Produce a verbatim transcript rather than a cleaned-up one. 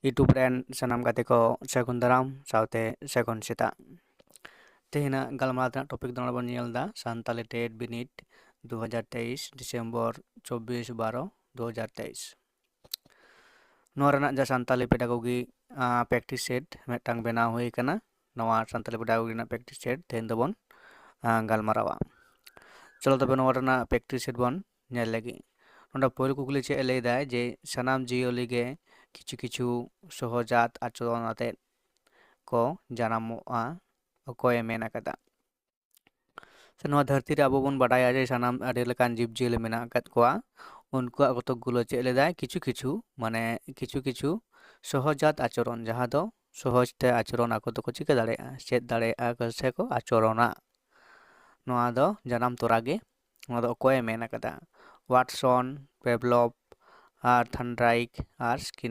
YouTube ᱨᱮᱱ ᱥᱟᱱᱟᱢ ᱜᱟᱛᱮ ᱠᱚ ᱥᱟᱹᱜᱩᱱ ᱫᱟᱨᱟᱢ ᱥᱟᱶᱛᱮ ᱥᱟᱹᱜᱩᱱ ᱥᱮᱛᱟᱜ᱾ ᱛᱮᱦᱮᱧᱟᱜ ᱜᱟᱞᱢᱟᱨᱟᱣ ᱨᱮᱱᱟᱜ ᱴᱚᱯᱤᱠ ᱫᱚ ᱱᱚᱰᱮ ᱵᱚᱱ ᱧᱮᱞ ᱮᱫᱟ ᱥᱟᱱᱛᱟᱞᱤ ᱴᱮᱴ ᱵᱤᱱᱤᱰ ᱫᱩ ᱦᱟᱡᱟᱨ ᱛᱮᱭᱤᱥ ᱰᱤᱥᱮᱢᱵᱚᱨ ᱪᱚᱵᱵᱤᱥ ᱵᱟᱨᱚ ᱫᱩ ᱦᱟᱡᱟᱨ ᱛᱮᱭᱤᱥ᱾ ᱱᱚᱣᱟ ᱨᱮᱱᱟᱜ ᱡᱟᱦᱟᱸ ᱥᱟᱱᱛᱟᱞᱤ ᱯᱮᱰᱟᱜᱚᱜᱤ ᱯᱨᱮᱠᱴᱤᱥ ᱥᱮᱴ ᱢᱤᱫᱴᱟᱝ ᱵᱮᱱᱟᱣ ᱦᱩᱭ ᱟᱠᱟᱱᱟ᱾ ᱱᱚᱣᱟ ᱥᱟᱱᱛᱟᱞᱤ ᱯᱮᱰᱟᱜᱚᱜᱤ ᱨᱮᱱᱟᱜ ᱯᱨᱮᱠᱴᱤᱥ ᱥᱮᱴ ᱛᱮᱦᱮᱧ ᱫᱚᱵᱚᱱ ᱜᱟᱞᱢᱟᱨᱟᱣᱟ᱾ ᱪᱚᱞᱚ ᱛᱚᱵᱮ ᱱᱚᱣᱟ ᱨᱮᱱᱟᱜ ᱯᱨᱮᱠᱴᱤᱥ ᱥᱮᱴ ᱵᱚᱱ ᱧᱮᱞ ᱞᱮᱜᱮ᱾ ᱱᱚᱰᱮ ᱯᱳᱭᱞᱳ ᱠᱩᱠᱞᱤ ᱪᱮᱫ ᱮ ᱞᱟᱹᱭ ᱮᱫᱟᱭ ᱡᱮ ᱥᱟᱱᱟᱢ ᱡᱤᱭᱟᱹᱞᱤ ᱜᱮ ᱠᱤᱪᱷᱩ ᱠᱤᱪᱷᱩ ᱥᱚᱦᱚᱡᱟᱛ ᱟᱪᱚᱨᱚᱱ ᱟᱛᱮᱫ ᱠᱚ ᱡᱟᱱᱟᱢᱚᱜᱼᱟ, ᱚᱠᱚᱭᱮ ᱢᱮᱱ ᱟᱠᱟᱫᱟ? ᱥᱮ ᱱᱚᱣᱟ ᱫᱷᱟᱹᱨᱛᱤ ᱨᱮ ᱟᱵᱚ ᱵᱚᱱ ᱵᱟᱰᱟᱭᱟ ᱡᱮ ᱥᱟᱱᱟᱢ ᱟᱹᱰᱤ ᱞᱮᱠᱟᱱ ᱡᱤᱵᱽᱼᱡᱤᱭᱟᱹᱞᱤ ᱢᱮᱱᱟᱜ ᱟᱠᱟᱫ ᱠᱚᱣᱟ᱾ ᱩᱱᱠᱩᱣᱟᱜ ᱠᱚᱛᱚᱠ ᱜᱩᱞᱳ ᱪᱮᱫ ᱞᱮᱫᱟᱭ, ᱠᱤᱪᱷᱩ ᱠᱤᱪᱷᱩ ᱢᱟᱱᱮ ᱠᱤᱪᱷᱩ ᱠᱤᱪᱷᱩ ᱥᱚᱦᱚᱡᱟᱛ ᱟᱪᱚᱨᱚᱱ, ᱡᱟᱦᱟᱸ ᱫᱚ ᱥᱚᱦᱚᱡ ᱛᱮ ᱟᱪᱚᱨᱚᱱ ᱟᱠᱚ ᱫᱚᱠᱚ ᱪᱤᱠᱟᱹ ᱫᱟᱲᱮᱭᱟᱜᱼᱟ, ᱪᱮᱫ ᱫᱟᱲᱮᱭᱟᱜᱼᱟ ᱥᱮ ᱠᱚ ᱟᱪᱚᱨᱚᱱᱟ᱾ ᱱᱚᱣᱟ ᱫᱚ ᱡᱟᱱᱟᱢ ᱛᱚᱨᱟ ᱜᱮ᱾ ᱱᱚᱣᱟ ᱫᱚ ᱚᱠᱚᱭᱮ ᱢᱮᱱ ᱟᱠᱟᱫᱟ? ᱣᱟᱴᱥᱚᱱ, ᱯᱮᱵᱞᱚᱯ, ᱟᱨ ᱛᱷᱟᱱᱰᱨᱟᱭᱤᱠ ᱟᱨ ᱥᱠᱤᱱᱟᱨ᱾